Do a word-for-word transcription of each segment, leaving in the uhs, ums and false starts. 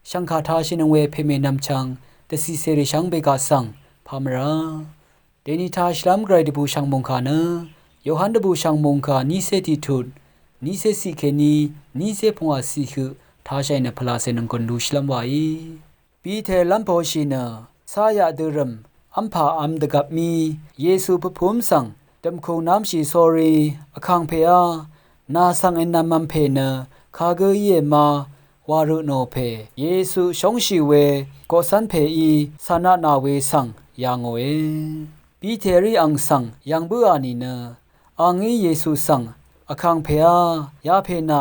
Shv̀ngkà tāshìnøng we pèmè nvmchvng dvcìcèrì shvngbe gaq svng pà mvrá. Dèni tāshìlv́m gvray dvbùshv̀ng mòngkà nø Yohan dvbùshv̀ng mòngkà nícé tiqtut nícé ciq kèní nícé pungwà ciq høq tāshàì nø pvlacè nònggùn lushìlv́m wàí. Piter lv́mposhì nø cáyaq dørø̀m v́mpà v̄m dvgvp mí Yesu pvpúm svng dv̀mkùng námshì sórí, Vkàngpèá, nà svng ènv̄m v̄m pè nø kagǿ íe ma wa rø tnò pè Yesu shóngshì we koqcv́n pèí cv̀natnà we svng yà ngòe. Piterí ang svng yv̀ng bǿà nìnø angí Yesu svng, Vkàngpèá, yapè nà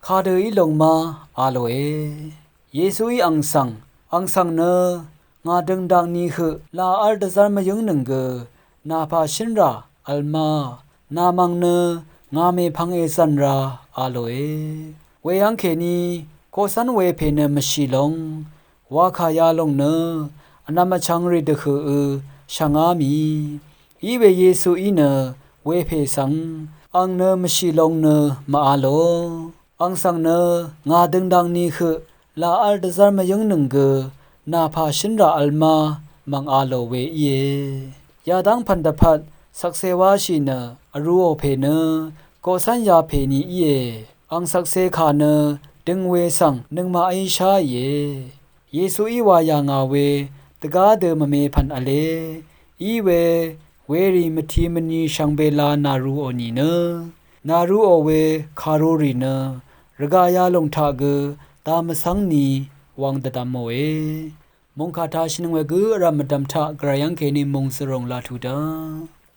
kadø í lung ma, a lòe. Yesuí ang svng, ang svng nø ngà døngdak ni høq laq v́l dvzv́r mvyǿngnøng gø nà pà shǿnrà vl ma, nà mv̀ng nø ngà mèpvng èzv̀n ra, a lòe. Weyv́ng kèní koqcv́n wepè nø mvshì long, wakà yalòng nø vnvm vchvngrì dvhø̀ø shvngá mì. Iwe Yesuí nø wepè svng, ang nø mvshì long nø mv-a lò. Ang svng nø ngà døngdak ni høq laq v́l dvzv́r mvyǿngnøng gø nà pà shǿnrà vl ma, mv̀ng a lò we íe. Yadv́ng pv̀n dvpvt shvkse wáshì nø vrūò pè nø koqcv́n yapè ni íe. Ang shvkse kà nø døng we svng nøngmaqí sháìe. Yesuí wa yà ngà we dvgá dø mvme pv̀n v̄le. Iwe werì mvti mvni shvngbe la nàrūò nìnø nàrūò we kàrurì nø rvgaq yalòng taq gø damvcv́ng ni wvng dvdvmòe. Mòngkà tāshìnøng we gø vrv̀m mvdv̀m taq gvray yv́ng kèní mòngzvròng laq tuq dá.